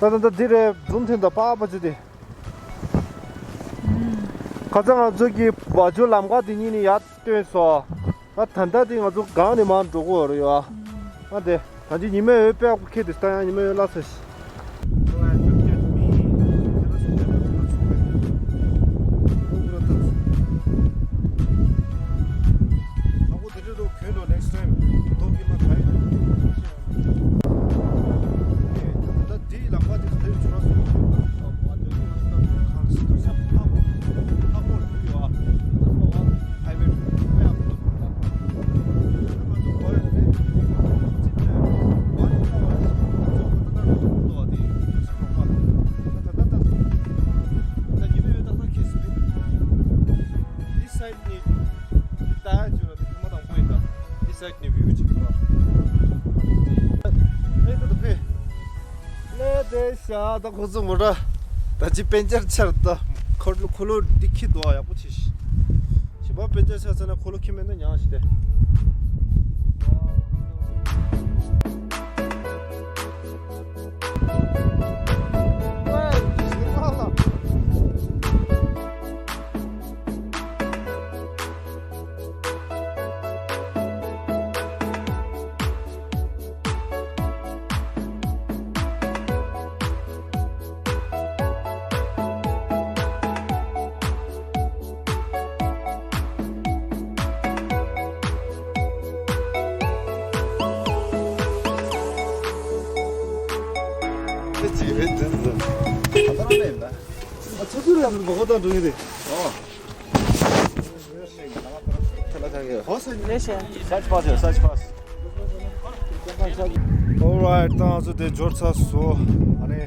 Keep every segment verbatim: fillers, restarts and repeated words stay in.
ད་ད་ད་འདི་རེད། འབྲུམ་ཐེམ་དང་པགས་པ་ཅི་དེ། ཁ་སང་ང་ཚོ་གི་བ་ཇོ་ལམ་ཁ་དེ་གཉིས་ནི་ཡར་བཏོན་སོང་། ད་ད་ལྟ་དེ་ང་ཚོ་སྒང་ནས་མར་འགྲོ་གི་ཡོད་རེད་ཡ། ཨ་དེ་ད་ཅི་ཉི་མ་འོད་དཔེ་ཁེ་དེ་ལྟ་ཡང་ཉི་མ་འོད་ལ་ས་ཤི། ད་འདིའི་ལམ་ཁ་དེ་ག་དུས་བྱུང་ན་སོང་། ཁང་སི་ཏུ་ཤ་ཕག་པོ་ཕག་པོ་རུ་ཡོད་ཨ། ཧའི་ཝེ་རུ་ཡོད་ཨ། ང་ཚོ་གོ་ཡོད་རེད། ང་ཚོ་གོ་ད་ད་རུ་འདུག་ཨ། དེ་ད་ད་ད་ད་ཉི་མ་ཡོད་ད་ད་ཁེ་སི་འདི་སའི་ནི་ད་ཡ་བྱུང་ན་དེ་ཐོག་མ་དང་པོ་ཡིན་ད། འདི་སའི་ནི་བིའུ་ཅིག་འདུག་ཨ། ཕེ་ད་ད་ཕེ། ལས་དེ་ཤ་ད་ཁོ་ཚོ་མོ་ར། ད་ཅི་པན་ཅར་ཆར་ད། འཁོར་ལོ་འཁོར་ལོ་འདི་ཁྱི་དོ་ཡག་པོ་ཆེ་ཤི། ཞི་བ་པན་ཅར་ཆར་ཚ་ན་འཁོར་ལོ་ཁྱི་མེད་ན་ཉག་ཤི་སྟེ། ཅི་བེད་དུ་ད་ད་ར་ལེན་ན། ཨ་ཚོ་ཚོ་རེད་ཟེར་གོ་གོ་ད་འགྲོ་ཡི་རེད། ཨོ། Such pass, such pass. Alright, ད་ང་ཚོ་དེ་འབྱོར་ཚར་སོང་། ཨ་ནི་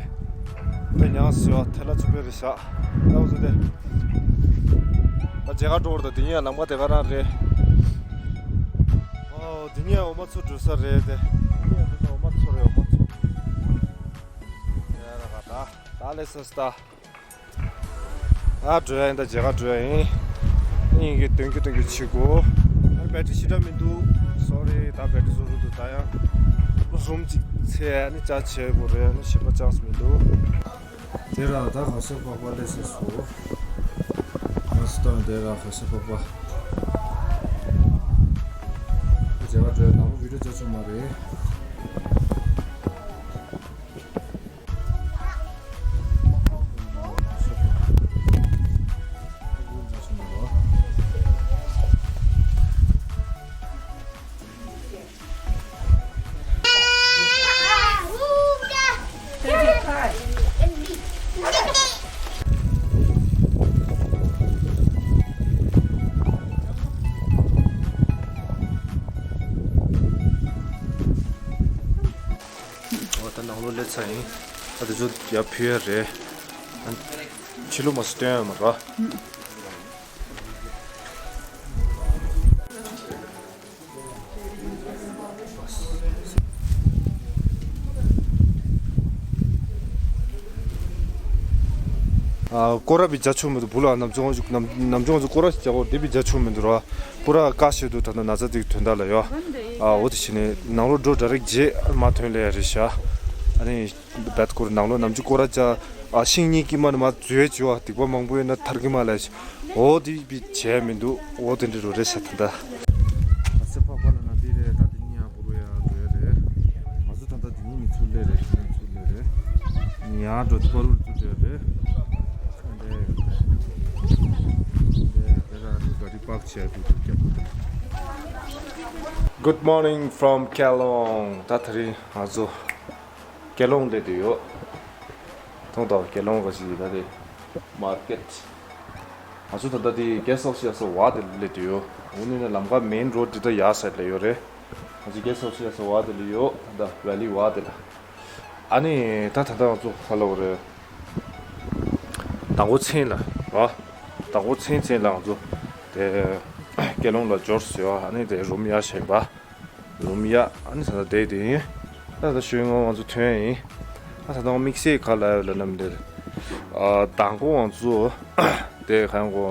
དེ་ཉག་སི་བ་ཐེ་ལ་ཚུགས་པའི་རེད་ཤག་ད་ང་ཚོ་དེ་ད་མཇལ་ཁ་འགྲོ་བར་ད་དེ་ཉིད་ལམ་ཁ་དེ་ག་རང་རེད། ཨོ་དེ་ཉིད་འོ་མ་འཚོ་འགྲོ་ས་རེད་དེ། དེ་ཉིད་འོ་མ་འཚོ་རེད། འོ་མ་འཚོ། ཡ་ར་ག་ད་ད་ལེ་སོ་སི་ད། ཨ་འགྲོ་ཡ་ཡིན། ད་མཇལ་ཁ་འགྲོ་ཡ་ཡིན། ཨ་ཡིན་གྱི་སྟོན་རྒྱུ་སྟོན་རྒྱུ་བྱེད་དགོས། ཨ་བེ་ཏྲི་ཞེ་དྲག་མི་འདུག་སོ་རི། ད་བེ་ཏྲི་བཟོ་རུ་འདུག་ད་ཡང་རུམ་གཅིག་ཚེ་ཨ་ནི་ཅ་བྱེད་དགོས་རེད། ཨ་ནི་ཞིམ་པ་ཅང་སུ་མི་འདུག་དེ་ར་ད་ག་ས་པག་པ་ལས་ས་སུ། ང་སི་ཏང་དེ་ར་ག་ས་པག་པ། ཨ་མཇལ་ཁ་འགྲོ་ཡ་ནང་བི་ཌིའོ་བྱ་ཆོག་མ་རེད། འོ་ད་ནང་ལོགས་སླེབས་ཚར་ཡིན། ད་དེ་ཚོ་ཡར་ཕུལ་ཡ་རེད། ཕྱི་ལོགས་མ་སུ་སྟོན་ཡ་མ་རེད། ཨ་སྐོར་ར་བི་རྒྱ་ཆུ་མི་འདུག་བུ་ལ་ནམ་ཅོང་ནམ་ནམ་ཅོང་ཚོ་སྐོར་ར་རྒྱ་གོ་དེ་བི་རྒྱ་ཆུ་མི་འདུག་ར། པུ་ར་ཀ་ཤེ་དུ་ད་ནང་ན་ཚ་དེ་དོན་དག་ལ་ཡོད། ཨ་འོ་དེ་བྱས་ནས་ནང་ལོགས་འགྲོ་ཌའི་རེག་རྗེས་མ་ཐོན་ལེ་ཡ་རེད་ཤག་ཨ་ནི་བད་སྐོར་ནང་ལོགས་ནམ་ཅོ་སྐོར་ར་རྒྱ། ཨ་ཤིང་གཉིས་ཀྱི་མ་ནི་མ་འཛུལ་བྱས་བ་སྡིག་པ་མང་པོ་ཡོད་ན་ཐར་གི་མ་ལ་ཤག་འོ་དེ་བི་བྱས་མི་འདུག་འོ་དེ་འདྲ་རུ་རེད་ཤག་ད་ལྟ། ཨ་ཚེ་པག་པ་ལ་ན་དེ་རེད། ད་དེ་གཉིས་ཡང་བུ་རུ་ཡ་འགྲོ་ཡ་རེད། ང་ཚོ་ད་ལྟ་དེ་གཉིས་ནི་ཚུར་ལེ་རེད། དེ་གཉིས་ཚུར་ལེ་རེད། ཡང་འགྲོ་དུས་པ་རུ་ཚུར་ལེ་རེད། འདི་འདི་འདི་ར་ནི་ག་རི་པག་བྱས་དུས་དུ་སྐྱབས། Good morning from Kelong. ད་དེ་རིང་ང་ཚོ་ཀེ་ལོང་སླེབས་བསྡད་ཡོད། མཐོང་དང་ཀེ་ལོང་ག་ཞིག་ད་དེ་མར་ཀེ་ཊི། ང་ཚོ་ད་ལྟ་དེ་གེ་སི་ཧའུ་སི་ཡ་ས་བ་དེ་སླེབས་བསྡད་ཡོད། འོ་ནི་ནི་ལམ་ཁ་མེན་རོ་ཌི་དེ་ད་ཡར་སའིཌ་ལ་ཡོད་རེད། ང་ཚོ་གེ་སི་ཧའུ་སི་ཡ་ས་བ་དེ་ལ་ཡོད། ད་ཝེ་ལི་བ་དེ་ལ། ཨ་ནི་ད་ད་ལྟ་ང་ཚོ་ག་ལ་འོ་རེད། མདང་དགོང་མཚན་ལ་ར། མདང་དགོང་མཚན་མཚན་ལ་ང་ཚོ་དེ་ཀེ་ལོང་ལ་འབྱོར་སོང་ཡ། ཨ་ནི་དེ་རུམ་ཡར་བཞེངས་པ། རུམ་ཡ་ཨ་ནི་ད་ལྟ་བསྡད་དེ་ཡིན། ད་ལྟ་ཤོད་ངོ་ང་ཚོ་ཐོན་ཡིན། ད་ད་ལྟ་དམིགས་བསལ་ག་ལ་ཡོད་ལ་ནམ་དེར། ཨ་མདང་དགོང་ང་ཚོ་དེ་གང་གོ་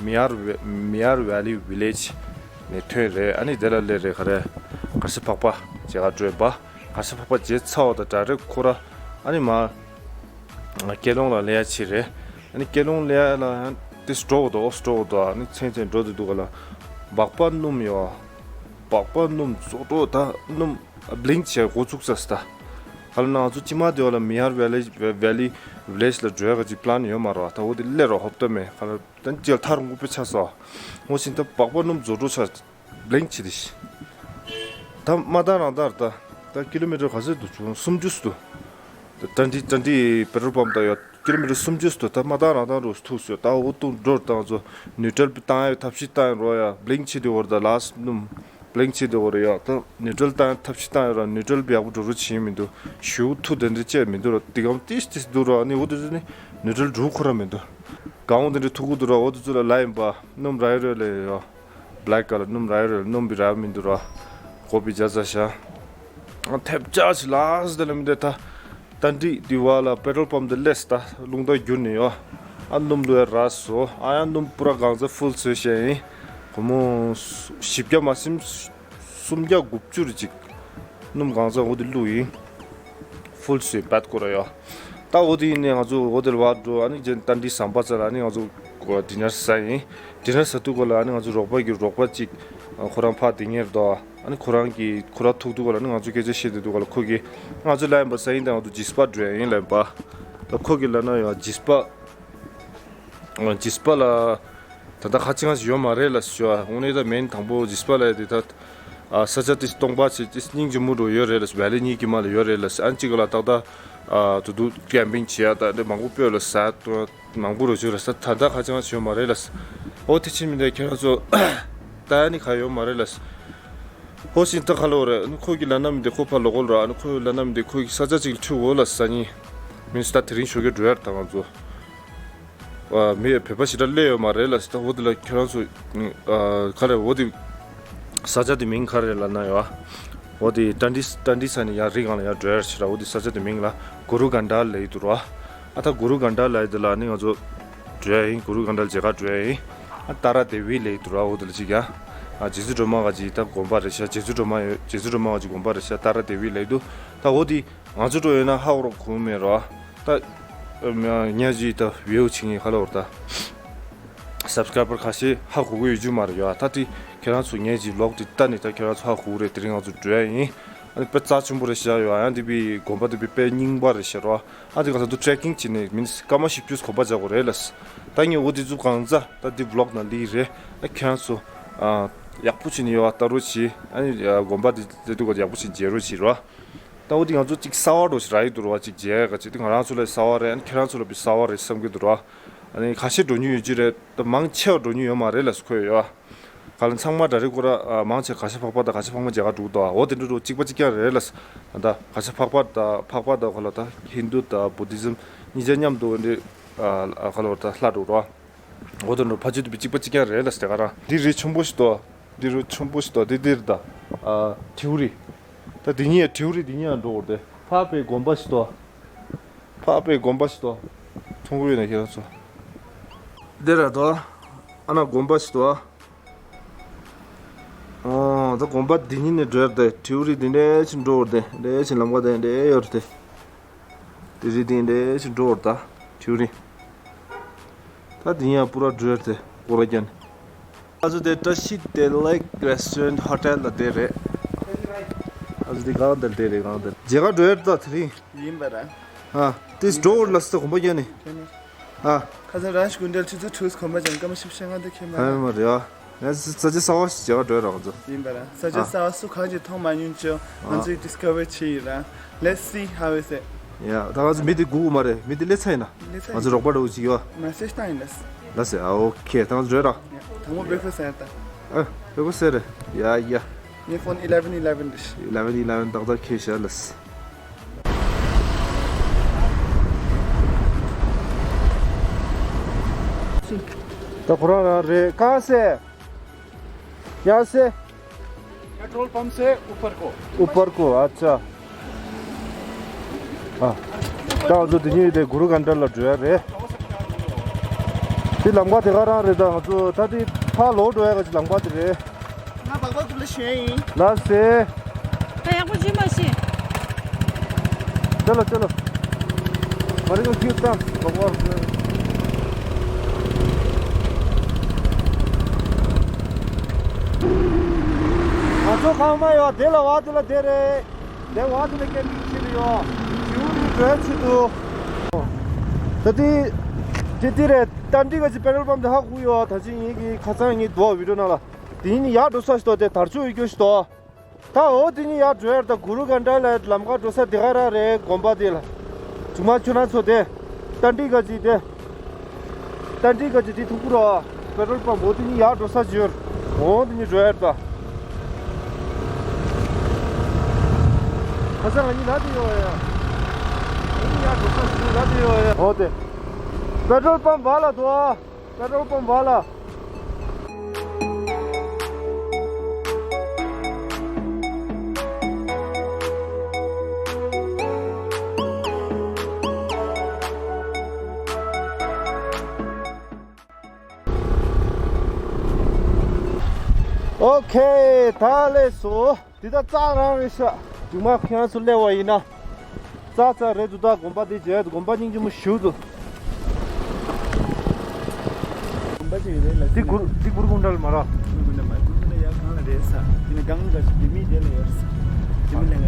མི་ཡར་ཝེ་མི་ཡར་ཝེ་ལི་ཝི་ལེཇ་ནས་ཐོན་རེད། ཨ་ནི་དེ་ལ་སླེབས་རེད། ག་རེ་གར་སི་ཕག་པ་མཇལ་ཁ་སྤྲོད་པ། གར་སི་ཕག་པ་མཇལ་ཚར་བ་དང་ཌའི་རེག་ཁོ་ར་ཨ་ནི་མ། སྐྱེ་ལོང་ལ་སླེབས་ཡ་ཆེ་རེད། ཨ་ནི་སྐྱེ་ལོང་སླེབས་ཡ་ལ་ཡང་ཏིས་འགྲོ་འདུག་འགྲོ་འདུག་ཨ་ནི་མཚན་མཚན་འགྲོ་དུ་འདུག་ག་ལ། སྦག་པ་སྣུམ་ཡོད། སྦག་པ་སྣུམ་བཟོ་འགྲོ་ད་སྣུམ་བླིང་བྱས་འགོ་ཚུགས་ས་ད། ག་ལ་ན་ང་ཚོ་ཅི་མ་དེ་བ་ལ་མི་ཡར་ཝེ་ལི་ཝེ་ལི་ཝི་ལེཇ་ལ་འགྲོ་ཡ་ག་ཅིག་པི་ལན་ཡོད་མ་རེད་བ། ད་འོ་དེ་སླེབས་རོགས་ཧོབ་ཏོ་མེད་ག་ལ། ད་ཅིག་ཐར་འགོ་པའི་ཆ་སོ། འོ་ཞིན་ད་སྦག་པ་སྣུམ་བཟོ་འགྲོ་ཆ། བླེང་བྱེད་དེ་ཤི། ད་མ་བཏང་རང་བཏང་ར་ད། ད་ཀི་ལོ་མི་ཊར་ག་ཚོད་འདུག་བྱུང་སུམ་ཅུ་སུ་འདུག་ད་ཏན་ཏི་ཏན་ཏི་པེ་ཊོལ་པམ་ད་ཡོད། ཀི་ལོ་མི་ཊར་སུམ་ཅུ་སུ་འདུག་ད་མ་བཏང་རང་བཏང་རུ་ཐུག་སོ། ད་འོ་ཏུང་འགྲོ་བཏང་ཚོ་ནིའུ་ཊལ་བཏང་ཡོད་ཐབས་ཤེས་བཏང་ཡོད་རོ་ཡ། བླེང་བྱེད་དེ་འོར་ད་ལ་སུ་སྣུམ་བླེང་བྱེད་དེ་འོར་ཡ། ད་ནིའུ་ཊལ་བཏང་ཐབས་ཤེས་བཏང་ཡོད་ར། ནིའུ་ཊལ་ཡག་པོ་འགྲོ་རུ་ཕྱིན་མི་འདུག་ཞུ་ཐུ་དེ་འདྲ་བཅད་མི་འདུག་ར། དེ་གམ་ཏིས་ཏིས་འདུག་ར། ནི་འོ་དེ་ཚོ་ནི་ནིའུ་ཊལ་འགྲུབ་ཁོ་ར་མི་འདུག་གང་འོ་དེ་འདྲ་ཐུག་གུ་འདུག་ར། འོ་དེ་ཚོ་ལ་ལ་ཡིན་པ་སྣུམ་ར་ཡོད་རེད་ལེ་ཡོ། བྷེ་ལེག་ཀ་ལར་སྣུམ་ར་ཡོད་རེད། སྣུམ་པི་ར་མི་འདུག་ར། གོ་པི་ཇ་ཛ་ཤ། ཐེབས་ཆག་ཞིག་ལགས་སི་དེ་ལ་མི་འདུག་ད། ཏན་ཏི་དི་བ་ལ་པེ་ཊོལ་པམ་དེ་སླེབས་ད་རླུང་རྟ་བརྒྱུར་ནས་ཡོ། ཨ་སྣུམ་བླུགས་ཡ་རག་སོ། ཨ་ཡང་སྣུམ་པུ་ར་གང་ཚ་ཕུལ་བཟོས་བཤད་ཡིན། སྒོར་མོ་བཞི་བརྒྱ་མ་ཟིན་སུམ་བརྒྱ་དགུ་བཅུ་རེ་ཅིག་སྣུམ་གང་ཚ་འོ་དེ་བླུགས་ཡིན། ཕུལ་སུའི་བད་ཀོ་ར་ཡོ། ད་འོ་དེ་ཡིན་ནས་ང་ཚོ་ཧོ་ཊེལ་བར་འགྲོ། ཨ་ནི་རྗེས་ཏན་ཏི་ཟམ་པ་ཚ་ལ་ཨ་ནི་ང་ཚོ་ཌི་ནར་ཟ་ཡིན། ཌི་ནར་ཟ་དུས་ག་ལ་ཨ་ནི་ང་ཚོ་རོགས་པ་གི་རོགས་པ་གཅིག་ཁོ་རང་ཕ་དེ་ཉེར་དོ། ཨ་ནི་ཁོ་རང་གི་ཁོ་རང་ཐུག་དུས་ག་ལ་ཨ་ནི་ང་ཚོ་སྐད་ཆ་བཤད་དུས་ག་ལ་ཁོ་གི་ང་ཚོ་ལ་ཡིན་པ་ཟ་ཡིན། ད་ང་ཚོ་ཇི་སི་པ་འགྲོ་ཡིན་ལ་ཡིན་པ། ད་ཁོ་གི་ལ་ན་ཡོ་ཇི་སི་པ། ཇི་སི་པ་ལ་ད་ལྟ་ཁ་ཆེ་ང་ཞིག་ཡོད་མ་རེད་ལ་ཞུ་བ། དངོས་གནས་ད་མེན་དང་པོ་ཇི་སི་པ་ལ་ཡ་དེ་ད་ས་ཆ་དེ་སྟོང་པ་བྱེད་དེ་སྙིང་རྗེ་མོ་འགྲོ་ཡོད་རེད་ལ། ཝེ་ལི་གཉིས་ཀྱི་མ་ལ་ཡོད་རེད་ལ། ཨན་གཅིག་ལ་ཏག་ཏག་དུ་དུ་ཀེམ་པིང་བྱེད་ཡ་ད་འདྲ་མང་པོ་སྤོས་ལ་ཟ་མང་པོ་རོ་ཞུ་རེད་ས། ད་ལྟ་ཁ་ཆེ་ང་ཞིག་ཡོད་མ་རེད་ལ། ཨོ་དེ་ཕྱིན་མི་འདྲ་ཁྱེད་རང་ཚོ་ད་ནི་ཁ་ཡོད་མ་རེད་ལ། ཧོ་ཤིན་ད་ཁ་ལོ་རེད། ཁོ་གི་ལ་ན་མི་འདི་ཁོ་ཕ་ལོ་གོ་ལ་ར། ཁོ་ལ་ན་མི་འདི་ཁོ་གི་ས་ཆ་གཅིག་ལ་ཁྲུ་འོ་ལ་ས་ཉིན་མིན་སི་ད་དེ་རིང་ཞོགས་ཀས་འགྲོ་ཡར་ད་ང་ཚོ་མི་བོད་པ་ཞིག་ད་སླེབས་ཡོད་མ་རེད་ལ། ད་འོ་དེ་ལ་ཁྱོད་རང་ཚོ་ཁ་རེ་འོ་དེ་ས་ཆ་དེ་མིང་ཁ་རེ་ལ་ན་ཡོད། འོ་དེ་ཏན་ཏི་ཏན་ཏི་ས་ནས་ཡར་རི་སྒང་ལ་ཡར་འགྲོ་ཡར་ཕྱིན་ར། འོ་དེ་ས་ཆ་དེ་མིང་ལ་གུ་རུ་གན་ཌལ་ལབ་ཡོད་འདུག་ར། ཨ་ད་གུ་རུ་གན་ཌལ་ལབ་ཡོད་དེ་ལ་ནི་ང་ཚོ་འགྲོ་ཡ་ཡིན། གུ་རུ་གན་ཌལ་མཇལ་ཁ་འགྲོ་ཡ་ཡིན། ཨ་ཏཱ་ར་དེ་བི་ལབ་ཡོད་འདུག་ར། འོ་དེ་ལ་ཅིག་ཡ། ཨ་རྗེ་བཙུན་སྒྲོལ་མ་ག་ཅིག་ད་དགོན་པ་རེད་ཤག་རྗེ་བཙུན་སྒྲོལ་མ་ཡོད། རྗེ་བཙུན་སྒྲོལ་མ་ག་ཅིག་དགོན་པ་རེད་ཤག་ཏཱ་ར་དེ་བི་ལབ་ཡོད་འདུག་ད་འོ་དེ་ང་ཚོ་འགྲོ་ཡོད་ན་ཧ་གོ་རོགས་གོ་མེད་རོ། ད་ངས་ཅིག་ད་བེའུ་ཆིང་ངེ་ཁ་ལོ་བར་ད་སབ་སི་ཀ་རའི་བར་ཁ་ཤས་ཧ་གོ་གི་ཡོད་རྒྱུ་མ་རེད་ཡ། ད་དེ་ཁྱེད་རང་ཚོ་ངས་ཅིག་ལོག་དེ་ལྟ་ནས་ད་ཁྱེད་རང་ཚོ་ཧ་གོ་གི་རེད། དེ་རིང་ང་ཚོ་འགྲོ་ཡ་ཡིན། ཨ་ནི་དཔེ་རྩ་ཆེན་པོ་རེད་ཤག་ཡ། ཡང་དེ་བི་དགོན་པ་དེ་བི་དཔེ་རྙིང་པ་རེད་ཤག་རོ། ཨ་དེ་ག་ས་དུ་ཊེ་ཀིང་བྱས་ནས་མིན་སྐར་མ་བཞི་བཅུ་གོམ་པ་རྒྱག་དགོས་རེད་ལ། ད་ངས་འོ་དེ་ཚོ་གང་ཚ་ད་དེ་བི་ལོག་ནང་ལི་རེད། ཨ་ཁྱེད་རང་ཚོ་ཨ་ཡག་པོ་བྱས་ནས་ཡོད་ཨ་ལྟ་རོགས་བྱེད། ཨ་ནི་དགོན་པ་དེ་དེ་དུ་ག་ཡག་པོ་བྱས་མཇལ་རོགས་བྱེད་རོ། ད་འོ་དེ་ང་ཚོ་གཅིག་གསར་པ་འགྲོ་ཞིག་རག་ཡོད་འདུག་རོ། གཅིག་མཇལ་ག་ཅིག་དེ་ང་རང་ཚོ་ལ་གསར་པ་རེད། ཨ་ནི་ཁྱེད་རང་ཚོ་ལ་བི་གསར་པ་རེད་བསམ་གི་འདུག་རོ། ཨ་ནི་ཁ་ཤས་འགྲོ་མྱོང་ཡོད་ཀྱི་རེད། ད་མང་ཆེ་བ་འགྲོ་མྱོང་ཡོད་མ་རེད་ལ་སུ་ཁོས་ཡོད། ག་ལ་ཚང་མ་འདྲ་རེད་ཁོ་ར། ཨ་མང་ཆེ་ག་ཤ་འཕགས་པ་དང་ག་ཤ་འཕགས་མ་མཇལ་ཁ་འགྲོ་འདུག་འོ་དེ་འདྲ་འགྲོ་གཅིག་པ་གཅིག་རྐྱང་རེད་ལ། ད་ག་ཤ་འཕགས་པ་དང་འཕགས་པ་དང་ཁོ་ལ་ད་ཧིན་དུ་དང་བུ་དི་ཛིམ་གཉིས་ཆ་མཉམ་དུ་འདི་ཨ་ཁ་ལོ་ད་ལྷ་འགྲོ་རོ། འོ་དེ་འདྲ་ཕ་ཆོས་དུ་བི་གཅིག་པ་གཅིག་རྐྱང་རེད་ལ་དེ་ག་རང་འདི་རི་ཆེན་པོ་ཞིག་འདུག་འདི་རི་ཆེན་པོ་ཞིག་འདུག་འདི་འདིར་ད་ཨ་ཐིའུ་རི། ད་འདི་གཉིས་ཐིའུ་རི་འདི་གཉིས་འགྲོ་འོར་དེ་ཕག་པའི་དགོན་པ་ཞིག་འདུག་ཕག་པའི་དགོན་པ་ཞིག་འདུག་མཐོང་གི་ཡོད་ན་ཁྱེད་རང་ཚོ། འདི་ར་འདུག་ཨ་ན་དགོན་པ་ཞིག་འདུག་ཨོ་ད་དགོན་པ་འདི་གཉིས་ནས་འགྲོ་ཡར་དེ་ཐིའུ་རི་འདི་འདྲས་ཞིག་འགྲོ་འོར་དེ་འདྲས་ཞིག་ལམ་ཁ་དེ་འདྲས་ཡོད་རེད་དེ། དེ་རི་དེ་འདྲས་ཞིག་འགྲོ་བར་ད་ཐིའུ་རི། ད་དེ་ཡང་པུ་ར་འགྲོ་ཡར་དེ་སྐོར་ར་རྒྱབ་ནས། ཨ་ཚོ་དེ་བཀྲ་ཤིས་བདེ་ལེགས་རེ་སི་ཊོ་རེན་ཊི་ཧོ་ཊེལ་ལ་བསྡད་རེད། ཨ་ཚོ་དེ་གང་དེར་བསྡད་རེད་གང་དེར་མཇལ་ཁ་འགྲོ་ཡར་ད་དེ་རིང་། ཡིན་པ་ར། ཨ་དེ་འགྲོ་བར་ལ་སི་ད་གོམ་པ་རྒྱབ་ནས། ཨ། ཁ་སང་རང་ཤི་གུན་ཏལ་ཆུ་ཚོད་དྲུག་གོམ་པ་ཅན་སྐར་མ་བཞི་བཅུ་ཞེ་ལྔ་འདི་ཁྱེད་མ་ཨ་རེད། མ་རེད་ཨ། ངས་ས་ཆ་གསར་པ་ཞིག་མཇལ་ཁ་འགྲོ་ཡ་རག་ཚོ། ཡིན་པ་ར། ས་ཆ་ཨ་གསར་པ་སུ་གང་ཅིག་མཐོང་མ་མྱོང་ཅོ། ང་ཚོས་ཨ་ཌིས་ཁ་ཝར་བྱས་ཡིན་ར། Let's see how is it. ཡ་ད་ང་ཚོ་མི་དེ་སྒུག་མ་རེད། མི་དེ་སླེབས་ཚར་ཡིན་ན། སླེབས་ཚར་ང་ཚོ་ཡིན། རོགས་པ་འདྲ་བོ་ཅིག་ཡོད། མ་སེ་ཇི་བཏང་ཡིན་ལ། ལ་སེ་ཨ་ཨོ་ཁེ་ད་ང་ཚོ་འགྲོ་ཡ་ར། ཡ་དང་པོ་བྷེ་རེག་ཕ་སི་ཟ་ཡ་ད། ཨ་བྷེ་རེག་ཕ་སི་ཟ་རེད། ཡ་ཡ། ངའི་ཕོན་ཨི་ལེ་ཝན་ཨི་ལེ་ཝན་རེད། ཨི་ལེ་ཝན་ཨི་ལེ་ཝན་ཏག་ཏག་ཁེ་ཤ་ལ་སེ། ད་ཁོ་རང་རང་རེད་ག་སེ། ཡ་སེ། petrol pump से ऊपर को। ऊपर को, अच्छा। ཨ། ད་ང་ཚོ་དེ་ཉིད་དེ་གུ་རུ་གན་ཌལ་ལ་འགྲོ་ཡ་རེད། དེ་ལམ་ཁ་དེ་ག་རང་རེད། ད་ང་ཚོ་ད་དེ་ཕར་ལོག་འགྲོ་ཡ་ག་ཅིག་ལམ་ཁ་དེ་རེད། ང་སྦག་སྦག་ཐུབ་ལ་ཞོན་ཡིན། ལགས་སེ། ད་ཡག་པོ་ཅིག་མ་ཤེས། ཅོ་ལོ་ཅོ་ལོ། མ་རེད་ཁྱོད་ད་གོ་བ། ང་ཚོ་ཁང་མ་ཡོད་དེ་ལ་བ་དེ་ལ་དེ་རེད། དེ་བ་དེ་ལ་ཀེམ་པིང་བྱེད་ཀྱི་ཡོད། བྱིའུ་རིགས་འགྲོའི་ཆེད་དུ། ད་དེ་དེ་དེ་རེད། ཏན་ཏིག་ག་ཅིག་པེ་ཊོལ་པམ་དེ་ཧ་གོ་ཡོད། ད་ཅི་ངེད་ཀྱི་ཁ་སང་ངེད་འདུག་བི་ཌིའོ་ནང་ལ། དེ་ཡིན་ཡག་འགྲོ་ས་ཞིག་འདུག་དེ་དར་ལྕོག་ཡོད་རྒྱུ་ཞིག་འདུག་ད་འོ་དེ་ནི་ཡར་འགྲོ་ཡར་ད་གུ་རུ་གྷན་ཌ་ལ་ལམ་ཁ་འགྲོ་ས་དེ་ག་ར་རེད། དགོན་པ་དེ་ལ། ཆུང་མ་ཁྱོད་རང་ཚོ་དེ། ཏན་ཏིག་ག་ཅིག་དེ། ཏན་ཏིག་ག་ཅིག་དེ་ཐུག་གི་རོ། པེ་ཊོལ་པམ་འོ་དེ་ནི་ཡར་འགྲོ་ས་ཅིག་ཡོད། འོ་དེ་ནི་འགྲོ་ཡར་ད། ཁ་སང་ང་གཉིས་ལ་དེ་ཡོད་ཡ། ང་གཉིས་ཡར་འགྲོ་ས་ཅིག་ལ་དེ་ཡོད་ཡ། འོ་དེ། པེ་ཊོལ་པམ་བར་ལ་འདུག་ཨ། པེ་ཊོལ་པམ་བར་ལ། ཨོ་ཁེ། ད་ལེགས་སོ། འདི་ད་རྩྭ་རང་རེད་ཤག་རྗེས་མ་ཁྱེད་རང་ཚོ་སླེབས་པ་ཡིན་ན། རྩྭ་རྩྭ་རེད་འདུག་ད་དགོན་པ་འདི་མཇལ་དགོན་པ་སྙིང་རྗེ་མོ་ཞེ་པོ་འདུག་དགོན་པ་ཅིག་ཡོད་རེད་ལ། འདི་གུ་རུ་འདི་གུ་རུ་ཀུན་ཌལ་མ་རེད། གུ་རུ་ཀུན་ཌལ་མ་རེད། གུ་རུ་ཀུན་ཌལ་ཡར་སྒང་ལ་རེད་ས། དེ་ནས་སྒང་ག་ཅིག་ལྡེ་མིག་དེ་ལ་ཡོད་རེད་ས། ལྡེ་མིག་ལ་ཡོད་རེད།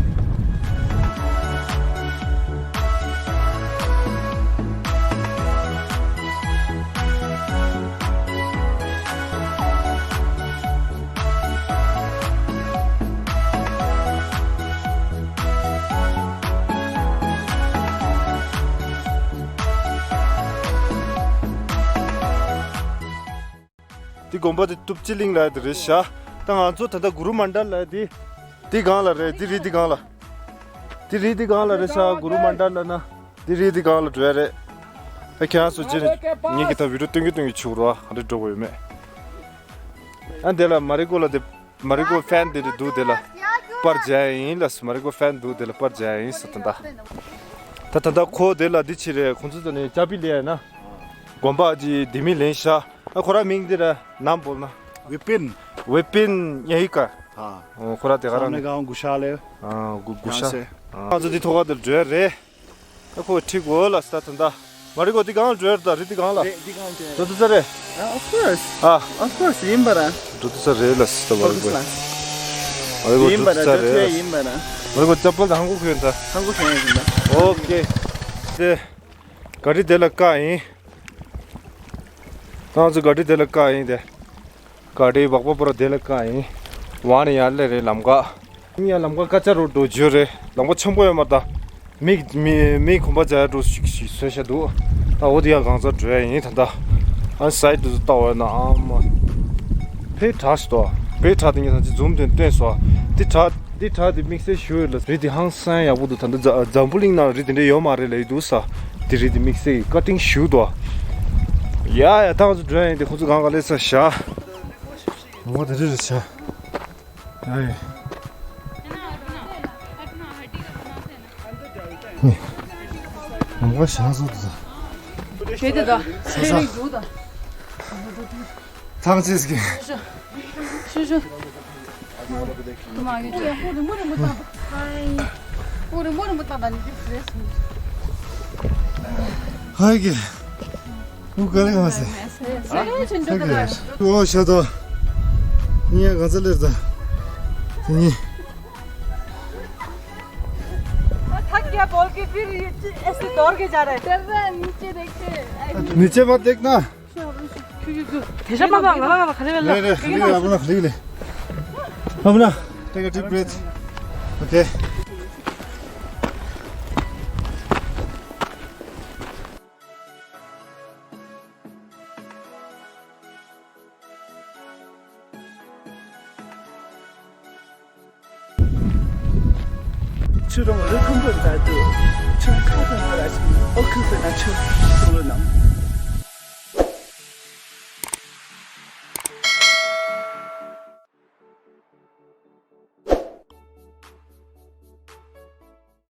འདི་དགོན་པ་འདི་ཏུབ་ཅི་གླིང་ལབ་ཡ་དེ་རེད་ཤག་ད་ང་ཚོ་ད་ལྟ་གུ་རུ་མན་ཌལ་ལབ་ཡ་འདི། འདི་སྒང་ལ་རེད། འདི་རི་འདི་སྒང་ལ། འདི་རི་འདི་སྒང་ལ་རེད་ཤག་གུ་རུ་མན་ཌལ་ལབ་ན། འདི་རི་འདི་སྒང་ལ་འགྲོ་ཡ་རེད། ད་ཁྱེད་རང་ཚོ་རྗེས་ནས་ངེད་ཀྱི་ད་བི་ཌིའོ་སྟོན་གྱི་སྟོན་གྱི་བྱེད་རོགས། ག་འདྲ་འགྲོ་དགོས་ཡོད་མེད། ཨ་འདི་ལ་མ་རི་ཀོ་ལ་དེ། མ་རི་ཀོ་ཕན་དེ་འདྲ་འདུག་དེ་ལ། པར་རྒྱག་ཡ་ཡིན་ལ་སུ། མ་རི་ཀོ་ཕན་འདུག་དེ་ལ་པར་རྒྱག་ཡ་ཡིན་ཟེར་ད་ལྟ། ད་ད་ལྟ་ཁོ་དེ་ལ་འདི་ཕྱི་རེད། ཁོང་ཚོ་ད་ནི་ཅ་པི་ལེན་ཡ་ན། དགོན་པ་གྱི་ལྡེ་མིག་ལེན་ཤག་ཨ་ཁོ་ར་མིང་འདི་ར་ནམ་བོལ་ན། ཝི་པིན། ཝི་པིན་ཉེ་ཡི་ཀ་ཨ། ཨོ་ཁོ་ར་དེ་ག་ར་ནི། སམ་ནེ་གའོན་གུ་ཤ་ལེ། ཨ་གུ་གུ་ཤ། ཡང་སེ། ཨ་ང་ཚོ་འདི་ཐོག་ཁ་དེར་འགྲོ་ཡ་རེད། ཨ་ཁོ་ཁྲིད་དགོས་ལ་ས་ད་ད། མ་རི་ཀོ་འདི་གང་ལ་འགྲོ་ཡ་རེད་ད། རི་འདི་གང་ལ། རེད་འདི་གང་འགྲོ་ཡ་འགྲོ་ཐུབ་ས་རེད། ཨ་of course ཨ། of course ཡིན་པ་ར། འགྲོ་ཐུབ་ས་རེད་ལ་ས་ད་མ་རི་ཀོ། མ་རི་ཀོ་ཡིན་པ་ར། འགྲོ་ཐུབ་ས་རེད་ལ། ཡིན་པ་ར། མ་རི་ཀོ་ཅབ་པལ་དང་ཧང་གོ་གོན་ད། ཧང་གོ་གོན་ཡིན་པ། ཨོ་ཁེ། དེ། ག་རི་དེ་ལ་བཀག་ཡིན། ང་ཚོ་ག་རི་དེ་ལ་བཀག་ཡིན་དེ། ག་རི་བག་པ་པོ་ར་དེ་ལ་བཀག་ཡིན། ཝང་ནི་ཡར་ལེ་རེད་ལམ་ཀ་ཡིན་ཡ། ལམ་ཀ་ཀ་ཅ་རོ་འགྲོ་རྒྱུ་རེད། ལམ་ཀ་ཆེན་པོ་ཡོད་མ་རེད་ད། མི་མི་མི་གོམ་པ་རྒྱག་ཡ་འགྲོ་ཞིག་ཞིག་བཟོས་བཞག་འདུག་ད་འོ་དེ་ཡ་གང་ཚ་འགྲོ་ཡ་ཡིན་ད་ད། ཨ་སའི་ཌི་དུ་ལྟ་བ་ན་ཨ་མ། ཕེ་བྲག་ཞིག་འདུག་ཕེ་བྲག་དེ་ངས་ད་ཅི་ཛུམ་དེ་བསྟན་སོང་། དེ་བྲག་དེ་བྲག་དེ་དམིགས་བསལ་ཞུ་ཡོད་ལ། རི་དེ་ཧང་སང་ཡག་པོ་འདུག་ད་ད་འཛམ་བུ་གླིང་ནང་རི་དེ་འདྲ་ཡོད་མ་རེད་ལབ་ཡི་འདུག་ས། དེ་རི་དེ་དམིགས་བསལ་གྱི་ཀ་ཊིང་ཞུ་འདུག་ཡ་ཡ་ད་ང་ཚོ་འགྲོ་ཡ་ཡིན། དེ་ཁོ་ཚོ་གང་ག་ལས་ས་བཞག་ངོ་དེ་རི་རི་ཆ། ཨེ། ནམ་མཁའ་ཞང་སོ་དུ། ཞེ་དེ་དང་། ས་ས། ཐང་ཅེས་ཀྱི། ཤུ་ཤུ། ཤུ་ཤུ། དུ་མ་གི་ཅེ། ཧོ་རི་མོ་རི་མོ་ཏང་ཏང་ནི་ཅི་རེད། ཧའི་གི། ཨུ་ག་ལེ་ག་མ་སེ། ཨོ་ཤ་དོ། ཉེ་ག་ཚ་ལེར་ད། ཉེ། थक गया बोल के फिर ये ऐसे दौड़ के जा रहा है। डर रहा है, नीचे देखते हैं। नीचे मत देखना। ཁྱོད་ཁྱོད་ཁྱོད། དེ་ཤ་མ་པ་ང་ལ་ང་ལ་ག་རེ་ལ། རེད་རེད། ཧ་ལི་ལ་ཨ་མ་ན་ཧ་ལི་ལ། ཨ་མ་ན། Take a deep breath. Okay. ཆུ་རོང་རི་ཁུམ་བུ་མཛའ་དུ། ཆུ་ཁ་དང་ར་ཞིང་ཨོ་ཁུ་ཟེར་ན་ཆུ་སོང་ལོ་ནམ།